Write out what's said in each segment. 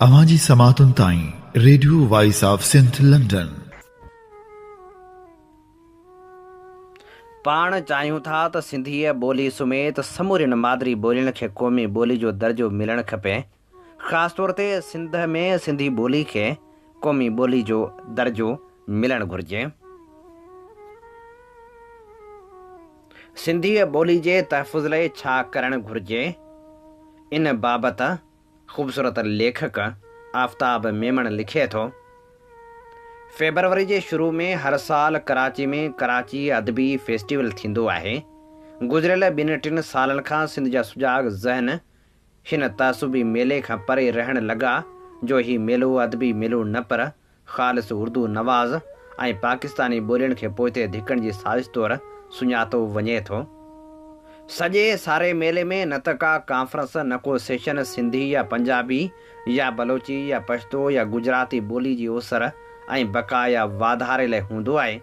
اوهان جي سماعتن تائين radio voice of Sindh London. پاڻ چاهيون ٿا ته سنڌيء ٻولي سميت سمورين مادري ٻولين کي قومي ٻولي جو درجو ملڻ کپي. خاص طور تي سنڌ ۾ سنڌي ٻولي کي قومي ٻولي جو درجو ملڻ گهرجي. سنڌيء ٻولي جي تحفظ لئي ڇا ڪرڻ گهرجي؟ ان بابت خوبصورت ليکڪ آفتاب ميمڻ لکي ٿو، فيبروري جي شروع ۾ هر سال ڪراچي ۾ ڪراچي ادبي فيسٽيول ٿيندو آهي. گذريل ٻن ٽن سالن کان سنڌ جا سجاڳ ذهن هن تعصبي ميلي کان پري رهڻ لڳا جو هي ميلو ادبي ميلو نه پر خالص اردو نواز ۽ پاڪستاني ٻولين کي پوئتي ڌڪڻ جي سازش طور سڃاتو وڃي ٿو. سڄي ساري ميلي ۾ نه ته ڪا ڪانفرنس نه ڪو سيشن سنڌي يا پنجابي يا بلوچي يا پشتو يا گجراتي ٻولي جي اوسر ۽ بقا يا واڌاري لئه هوندو آهي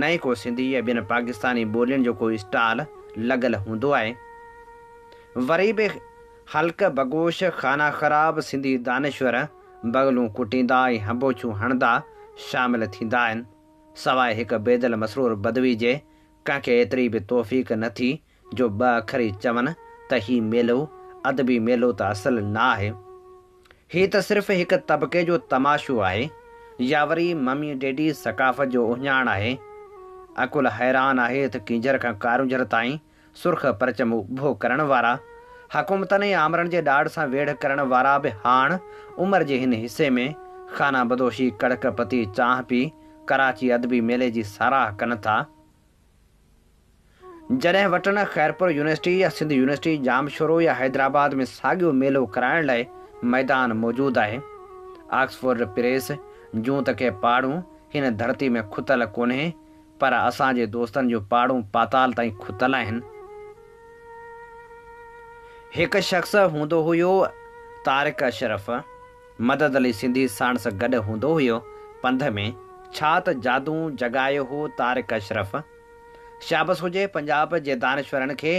نه ئي ڪو سنڌي يا ٻين پاڪستاني ٻولين جو ڪو اسٽال لڳل هوندو آهي. وري به حلقه بگوش خانه خراب سنڌي دانشور بغلون ڪٽيندا ۽ هنبوڇون هڻندا شامل ٿيندا آهن. سواء هڪ بيدل مسرور بدوي جي ڪنهن کي ايتري به توفيق نه ٿي جو ٻه اکر ئي چون ته هي ميلو ادبي ميلو ته اصل نه آهي. هي ته صرف هڪ طبقي جو تماشو آهي يا وري ممي ڊيڊي ثقافت جو اهڃاڻ آهي. عقل حيران آهي ته ڪينجهر کان ڪارونجهر تائين سرخ پرچم اڀو ڪرڻ وارا، حڪومتن ۽ آمرن جي ڏاڍ سان ويڙهه ڪرڻ وارا به هاڻ عمر جي هن حصي ۾ خانه بدوشي ڪڙڪ پتي چانهه پي ڪراچي ادبي ميلي جي ساراهه ڪن ٿا. جڏهن وٽن خيرپور يونيورسٽي يا سنڌ يونيورسٽي ڄامشورو يا حيدرآباد ۾ ساڳيو ميلو ڪرائڻ لاء ميدان موجود آهي. آڪسفورڊ پريس جون ته ڪي پاڙون هن ڌرتي ۾ کتل ڪونهي پر اسان جي دوستن جون پاڙون پاتال تائين کتل آهن. هڪ شخص هوندو هيو طارق اشرف، مدد علي سنڌي ساڻس گڏ هوندو هيو پنڌ ۾، ڇا ته جادون جڳايو هو طارق اشرف. شابس هجي پنجاب جي دانشورن کي،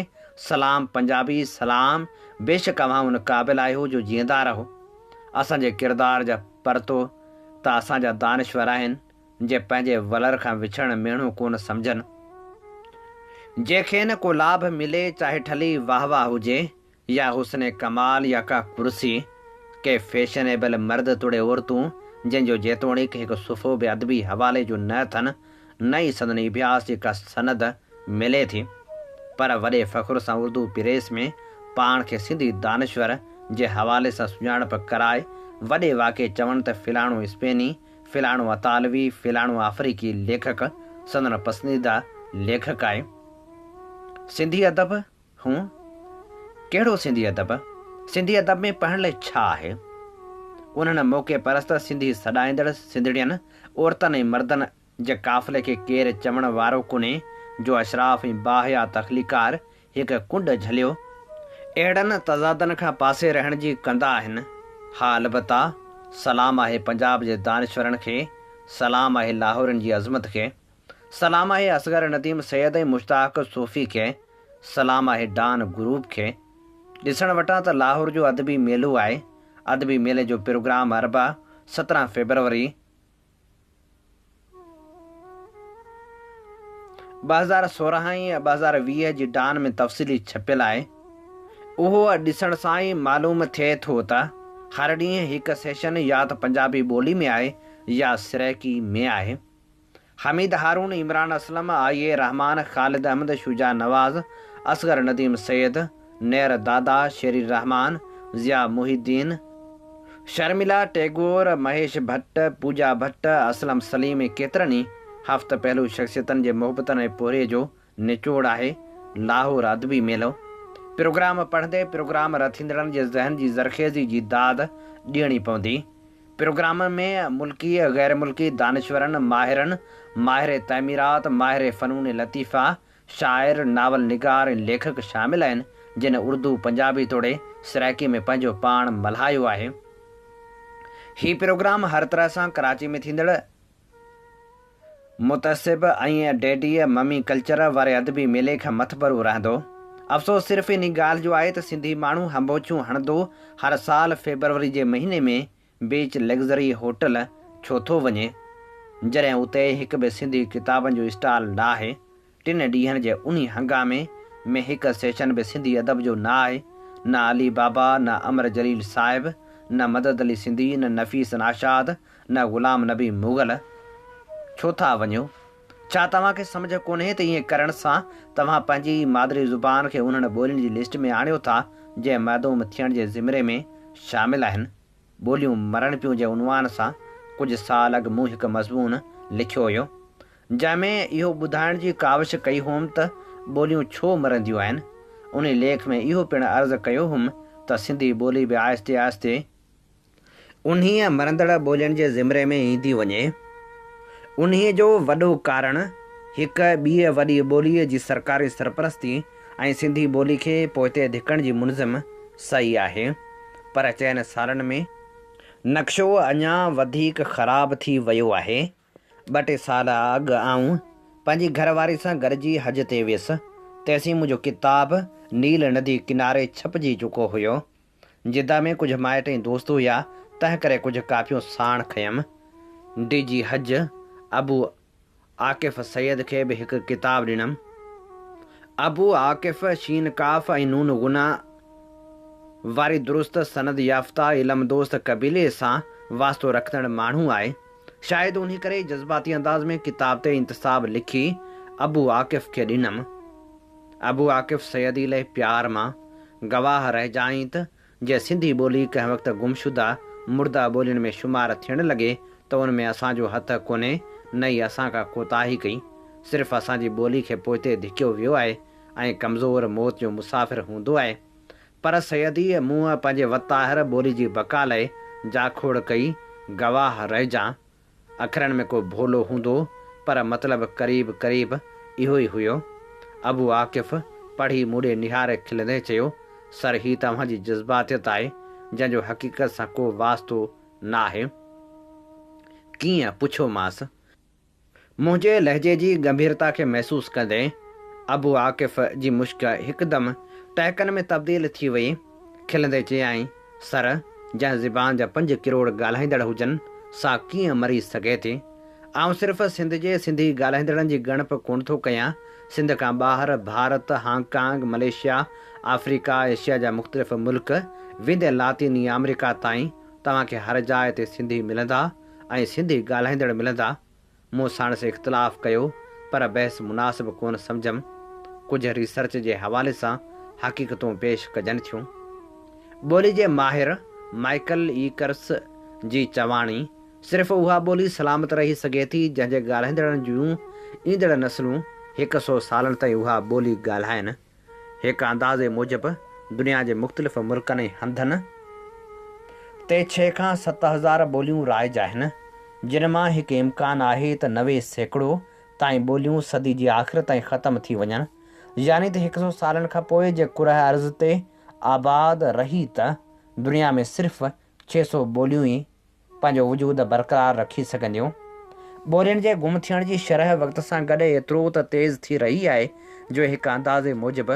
سلام پنجابي سلام، بيشڪ اوهان ان قابل آهيو جو جيئندا رهو. اسان جي ڪردار جا پرتو ته اسان جا دانشور آهن. جي پنهنجي ولر کان وڇڙڻ ميڻو ڪونه سمجهن. جي کين ڪو لاڀ ملي چاهي ٺلهي واهه واهه هجي يا حسن ڪمال يا ڪا ڪرسي، ڪي فيشن ايبل مرد توڙي عورتون جن جو جيتوڻيڪ هڪ صفحو به ادبي حوالي جو نه اٿن نه ئي سندن اڀياس جي ڪا سند ملي ٿي پر وڏي فخر سان اردو پريس ۾ پاڻ کي سنڌي دانشور جي حوالي سان سڃاڻپ ڪرائي وڏي واڪي چون ته فلاڻو اسپيني فلاڻو اطالوي، فلاڻو آفريقي ليکڪ سندن پسنديده ليکڪ آهي. سنڌي ادب؟ هون؟ ڪهڙو سنڌي ادب؟ سنڌي ادب ۾ پڙهڻ لئه ڇا آهي؟ انهن موقعي پرست سنڌي سڏائيندڙ سنڌڙين عورتن ۽ مردن جي قافلي کي ڪير چوڻ وارو ڪونهي جو اشراف ۽ باحيا تخليقار هڪ ڪنڊ جهليو اهڙن تضادن کان پاسي رهڻ جي ڪندا آهن. ها البته سلام آهي پنجاب جي دانشورن کي، سلام آهي لاهورين جي عظمت کي، سلام آهي اصغر نديم سيد ۽ مشتاق صوفي کي، سلام آهي ڊان گروپ کي. ڏسڻ وٽان ته لاهور جو ادبي ميلو آهي. ادبي ميلي جو پروگرام اربع 17 فيبروري، 2016 ۽ 2020 جي ڊان ۾ تفصيلي ڇپيل آهي. اهو ڏسڻ سان ئي معلوم ٿئي ٿو ته هر ڏينهن هڪ سيشن يا ته پنجابي ٻولي ۾ آهي يا سرائيڪي ۾ آهي. حميد هارون، عمران اسلم، آء اي رحمان، خالد احمد، شجاع نواز، اصغر نديم سيد، نير دادا، شيري رحمان، ضياء محي الدين، شرميلا ٽيگور، مهيش ڀٽ، پوجا ڀٽ، اسلم سليم ۽ ڪيترن ئي هفت پهلو شخصيتن جي محبتن ۽ پورهيي جو نچوڙ آهي لاهور ادبي ميلو. پروگرام پڙهندي پروگرام رٿيندڙن جي ذهن جي زرخيزي جي داد ڏيڻي پوندي. پروگرام ۾ ملڪي غير ملڪي دانشورن، ماهرن، ماهر تعميرات، ماهر فنون لطيفه، شاعر، ناول نگار ۽ ليکڪ شامل آهن، جن اردو، پنجابي توڙي سرائيڪي ۾ پنهنجو پاڻ ملهايو آهي. هي پروگرام هر طرح سان ڪراچي ۾ ٿيندڙ متعصب ۽ ڊيڊي ممي ڪلچر واري ادبي ميلي کان مٿڀرو رهندو. افسوس صرف انهي ڳالهه جو آهي ته سنڌي ماڻهو هنبوڇيون هڻندو هر سال فيبروري جي مهيني ۾ بيچ لگزري هوٽل ڇو ٿو وڃي، جڏهن اتي هڪ به سنڌي ڪتابن جو اسٽال ناهي. ٽن ڏينهن جي انهي هنگامي ۾ هڪ سيشن به سنڌي ادب جو نه آهي، نه علي بابا، نه امر جليل صاحب، نه مدد علي سنڌي، نه نفيس ناشاد، نه غلام نبي مغل. ڇو ٿا وڃو؟ ڇا توهان کي سمجهه ڪونهي ته ائين ڪرڻ سان توهان پنهنجي ئي مادري زبان کي انهن ٻولين جي لسٽ ۾ آڻيو ٿا، جي معدوم ٿيڻ جي زمري ۾ شامل آهن؟ ٻوليون مرن پيون جي عنوان سان ڪجهه سال اڳ مون هڪ مضمون لکيو هيو، جنهن ۾ اهو ٻڌائڻ جي ڪاوش ڪئي هئم ته ٻوليون ڇو مرنديون آهن. انهي ليک ۾ اهو پڻ عرض ڪيو هئم ته سنڌي ٻولي به آهستي آهستي انهيء مرندڙ ٻولين جي زمري ۾ ايندي وڃي. انهيء جو وڏو ڪارڻ هڪ ٻيء وڏي ٻوليء جي سرڪاري سرپرستي ۽ سنڌي ٻولي کي پوئتي ڌڪڻ جي منظم سعي آهي. پر چئن سالن ۾ نقشو اڃا وڌيڪ خراب ٿي ويو آهي. ٻه ٽي سال اڳ آئون پنهنجي گهر واري سان گڏجي حج تي ويس. تيسين منهنجو ڪتاب نيل ندي ڪناري ڇپجي چڪو هيو. جده ۾ ڪجهه مائٽ ۽ دوست هيا، تنهن ڪري ڪجهه ڪاپيون ساڻ کنيم. ڊي جي حج ابو عاڪف سيد کي به هڪ ڪتاب ڏنم. ابو عاڪف شين ڪاف ۽ نون غنه واري درست سند يافته علم دوست قبيلي سان واسطو رکندڙ ماڻهو آهي. شايد انهي ڪري ئي جذباتي انداز ۾ ڪتاب تي انتساب لکي ابو عاڪف کي ڏنم. ابو عاڪف سيدي لئه پيار مان گواهه رهجانء ته جي سنڌي ٻولي ڪنهن وقت گمشده مرده ٻولين ۾ شمار ٿيڻ لڳي ته ان ۾ اسان جو هٿ ڪونهي نه ئي اسان ڪا ڪوتاهي ڪئي. صرف اسان جي ٻولي کي پوئتي ڌڪيو ويو آهي ۽ ڪمزور موت جو مسافر هوندو آهي. پر سيديء مون پنهنجي وتاهر ٻولي جي بقا لئه جاکوڙ ڪئي، گواهه رهجان. اکرن ۾ ڪو ڀولو هوندو پر مطلب قريب قريب اهو ئي هيو. ابو عاڪف پڙهي مون ڏي نهاري کلندي چيو، سر هي ته اوهان جي جذباتيت آهي جنهن جو حقيقت سان ڪو واسطو ناهي. ڪيئن؟ پڇيومانس. منهنجي لهجي جي ڳنڀيرتا کي محسوس ڪندي ابو عاڪف جي مشڪ هڪدم ٽهڪن ۾ تبديل ٿي وئي. کلندي چيائين، سر، جنهن زبان جا پنج ڪروڙ ڳالهائيندڙ هجن، سا ڪيئن مري سگهي ٿي؟ آئون صرف سنڌ جي سنڌي ڳالهائيندڙن جي ڳڻپ ڪونه ٿو ڪيان، سنڌ کان ٻاهر Bharat, Hong Kong, Malaysia, Africa, Asia جا مختلف ملڪ، ويندي لاطيني آمريڪا تائين توهان کي هر جاء تي سنڌي ملندا ۽ سنڌي ڳالهائيندڙ ملندا. مون ساڻس اختلاف ڪيو پر بحث مناسب ڪونه سمجهيم. ڪجهه ريسرچ جي حوالي سان حقيقتون پيش ڪجن ٿيون. ٻولي جي ماهر مائيڪل ايڪرس جي چواڻي، صرف اها ٻولي سلامت رهي سگهي ٿي جنهن جي ڳالهائيندڙن جون ايندڙ نسلون هڪ سئو سالن تائين اها ٻولي ڳالهائين. هڪ اندازي موجب دنيا جي مختلف ملڪن ۽ هنڌن تي ڇهه کان 7000 ٻوليون رائج آهن، جن مان هڪ امڪان آهي ته 90% تائين ٻوليون صدي جي آخر تائين ختم ٿي وڃن، يعني ته هڪ سئو سالن کان پوء جي ڪره ارض تي آباد رهي ته دنيا ۾ صرف 600 ٻوليون ئي پنهنجو وجود برقرار رکي سگهنديون. ٻولين جي گم ٿيڻ جي شرح وقت سان گڏ ايترو ته تيز ٿي رهي آهي جو هڪ اندازي موجب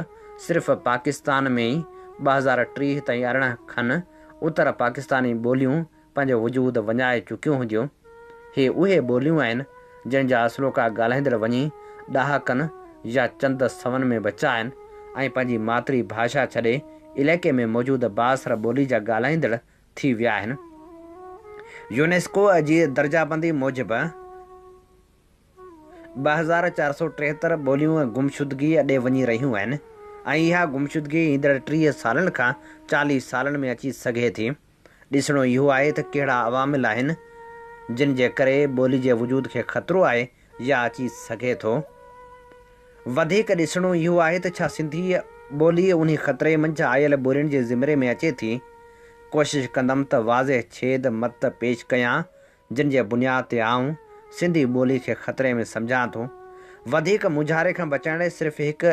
صرف پاڪستان ۾ ئي 2030 تائين 18 کن اتر پاڪستاني ٻوليون پنهنجو وجود وڃائي چڪيون هونديون. هي اهي ٻوليون آهن جن جا اصلوڪا ڳالهائيندڙ وڃي ڏهاڪن يا چند سون ۾ بچا آهن ۽ پنهنجي ماتري ڀاشا ڇڏي علائقي ۾ موجود بااثر ٻولي جا ڳالهائيندڙ ٿي ويا آهن. يونيسڪو جي درجابندي موجب 2473 ٻوليون گمشدگيء ڏي وڃي رهيون آهن ۽ اها گمشدگي ايندڙ 30 سالن کان 40 سالن ۾ اچي سگهي ٿي. ڏسڻو اهو آهي ته ڪهڙا عوامل آهن جن جي ڪري ٻولي جي وجود کي خطرو آهي يا اچي سگهي ٿو. وڌيڪ ڏسڻو اهو آهي ته ڇا سنڌي ٻولي انهي خطري منجهه آيل ٻولين جي زمري ۾ اچي ٿي. ڪوشش ڪندم ته واضح ڇيد مت پيش ڪيان جن جي بنياد تي آئون سنڌي ٻولي کي خطري ۾ سمجهان ٿو. وڌيڪ مونجهاري کان بچڻ لاء صرف هڪ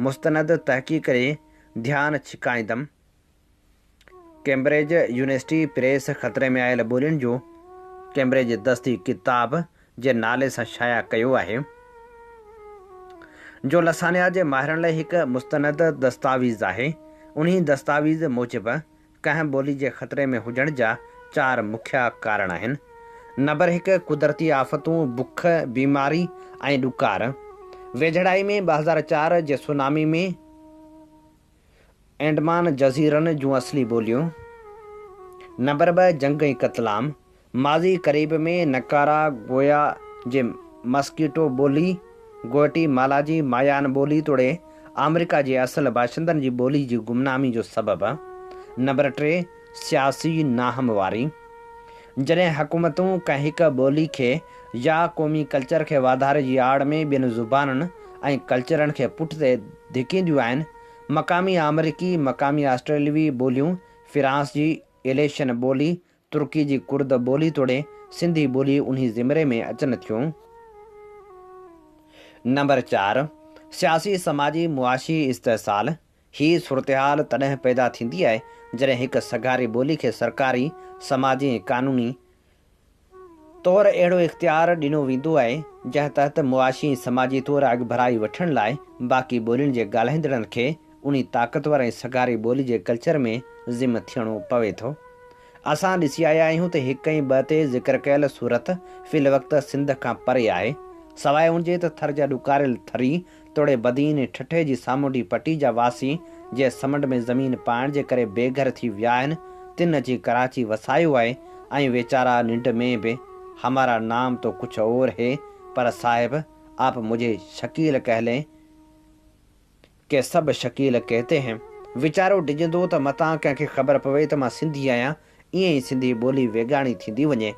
مستند تحقيق ڏي ڌيان ڇڪائيندم. ڪئمبرج يونيورسٽي پريس خطري ۾ آيل ٻولين جو ڪئمبرج دستي ڪتاب جي نالي سان شايع ڪيو آهي، جو لسانيات جي ماهرن لاء هڪ مستند دستاويز آهي. انهي دستاويز موجب ڪنهن ٻولي جي خطري ۾ هجڻ جا چار مکيه ڪارڻ آهن. نمبر هڪ، قدرتي آفتون، بک، بيماري ۽ ڏڪار. ويجهڙائي ۾ 2004 جي سونامي ۾ انڊمان جزيرن جون اصلي ٻوليون. نمبر ٻه، جنگ ۽ قتلام. ماضي قريب ۾ نڪارا گويا جي مسڪيٽو ٻولي، گوئٽي مالا جي مايان ٻولي توڙي آمريڪا جي اصل باشندن جي ٻولي جي گمنامي جو سبب. نمبر ٽي، سياسي ناهمواري. جڏهن حڪومتون ڪنهن هڪ ٻولي کي يا قومي ڪلچر کي واڌاري جي آڙ ۾ ٻين زبانن ۽ ڪلچرن کي پٺتي ڌڪينديون آهن، مقامي آمريڪي، مقامي آسٽريلوي ٻوليون، فرانس جي ايليشن ٻولي، ترڪي جي ڪرد ٻولي توڙي سنڌي ٻولي انهي زمري ۾ اچن ٿيون. نمبر چار، سياسي سماجي معاشي استحصال، هي صورتحال تڏهن پيدا ٿيندي آهي جڏهن هڪ سگهاري ٻولي کي سرڪاري، سماجي ۽ قانوني طور اهڙو اختيار ڏنو ويندو آهي جنهن تحت معاشي ۽ سماجي طور اڳڀرائي وٺڻ لاء باقي ٻولين جي ڳالهائيندڙن کي انهي طاقتور ۽ سگهاري ٻولي جي ڪلچر ۾ ضم ٿيڻو پوي ٿو. اسان ڏسي آيا آهيون ته هڪ ۽ ٻه تي ذڪر ڪيل صورت في الوقت سنڌ کان پري آهي. سواء ان جي ته ٿر جا ڏڪاريل ٿري توڙي بدين ۽ ٺٽي جي سامونڊي پٽي جا واسي جي سمنڊ ۾ زمين پائڻ جي ڪري بي گهر ٿي ويا آهن تن اچي ڪراچي وسايو آهي ۽ ويچارا ننڊ ۾ به همارا نام تو ڪڇ اور هي پر صاحب آپ مجهي شڪيل ڪهه لين ڪي سب شڪيل ڪهتي هين. ويچارو ڊڄندو ته متان ڪنهن کي خبر پوي ته مان سنڌي آهيان، ائين ئي سنڌي ٻولي ويڳاڻي ٿيندي وڃي.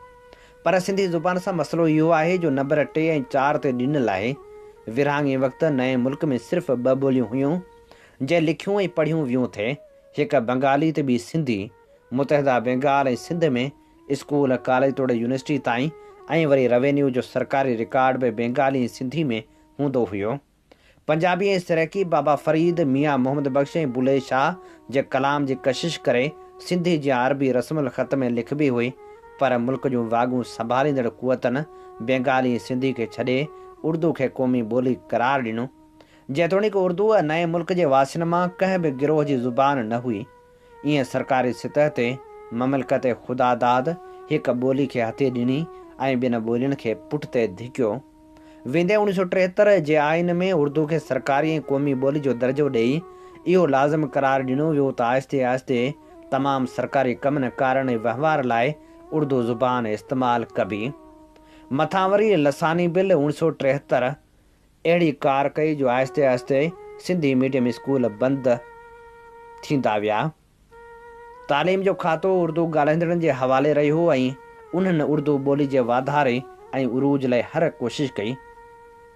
پر سنڌي زبان سان مسئلو اهو آهي جو نمبر ٽي ۽ چار تي ڏنل آهي. ورهاڱي وقت نئين ملڪ ۾ صرف ٻه ٻوليون هيون، جي لکيون ۽ پڙهيون ويون ٿي، هڪ بنگالي ته ٻي سنڌي. متحده بينگال ۽ سنڌ ۾ اسڪول، ڪاليج توڙي يونيورسٽي تائين ۽ وري روينيو جو سرڪاري رڪارڊ به بينگالي ۽ سنڌي ۾ هوندو هيو. پنجابي ۽ سرائيڪي بابا فريد، ميان محمد بخش ۽ بلهي شاهه جي ڪلام جي ڪشش ڪري سنڌي جيان عربي رسم الخط ۾ لکبي هئي، پر ملڪ جون واڳون سنڀاليندڙ قوتن بينگالي ۽ سنڌي کي ڇڏي اردو کي قومي ٻولي قرار ڏنو. جيتوڻيڪ اردو نئين ملڪ جي واسين مان ڪنهن به گروهه جي زبان نه هئي. ائين سرڪاري سطح تي مملڪت خداداد هڪ ٻولي کي هٿي ڏني ۽ ٻين ٻولين کي پٺتي ڌڪيو. ويندي 1973 جي آئين ۾ اردو کي سرڪاري ۽ قومي ٻولي جو درجو ڏيئي اهو لازم قرار ڏنو ويو ته آهستي آهستي تمام سرڪاري ڪمن ڪارن ۽ وهنوار لاء اردو زبان استعمال ڪبي. مٿان وري لساني بل 1973 اهڙي ڪار ڪئي جو آهستي آهستي سنڌي ميڊيم اسڪول بند ٿيندا ويا. تعليم جو کاتو اردو ڳالهائيندڙن جي حوالي رهيو ۽ انهن اردو ٻولي جي واڌاري ۽ عروج لاء هر ڪوشش ڪئي.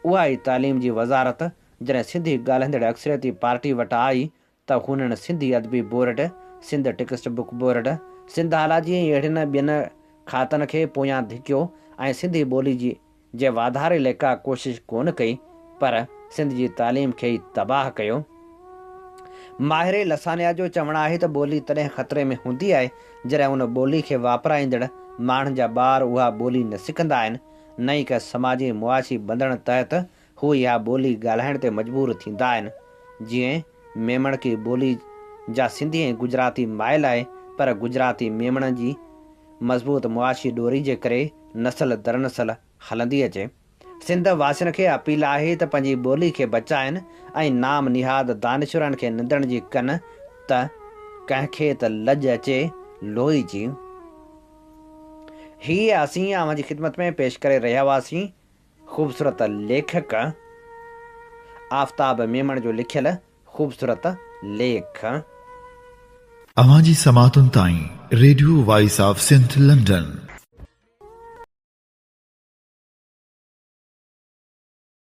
اها ئي تعليم جي وزارت جڏهن سنڌي ڳالهائيندڙ اڪثريتي پارٽي وٽ آئي ته هنن سنڌي ادبي board, Sindh text book board, Sindhology ۽ اهڙين ٻين کاتن کي پويان ڌڪيو ۽ سنڌي ٻولي جي جي واڌاري لاء ڪا ڪوشش ڪونه ڪئي پر سنڌ جي تعليم کي ئي تباهه ڪيو. ماهر لسانيات جو چوڻ آهي ته ٻولي تڏهن خطري ۾ هوندي آهي جڏهن ان ٻولي کي واپرائيندڙ ماڻهن جا ٻار اها ٻولي نه سکندا آهن نه ئي ڪنهن سماجي ۽ معاشي ٻنڌڻ تحت هو اها ٻولي ڳالهائڻ تي مجبور ٿيندا آهن جيئن ميمڻڪي ٻولي جا سنڌي ۽ گجراتي مائل آهي پر گجراتي ميمڻن جي مضبوط معاشي ڏوري جي ڪري نسل درنسل هلندي اچي. سنڌ واسين کي اپيل آهي ته پنهنجي ٻولي کي بچائن ۽ نام نهاد دانشورن کي نندڻ جي ڪن ته ڪنهن کي ته لڄ اچي لوئي جي. هي اسين اوهان جي خدمت ۾ پيش ڪري رهيا هئاسين خوبصورت ليکڪ آفتاب ميمڻ جو لکيل خوبصورت ليک. اوهان جي سماعتن تائين radio voice of Sindh London.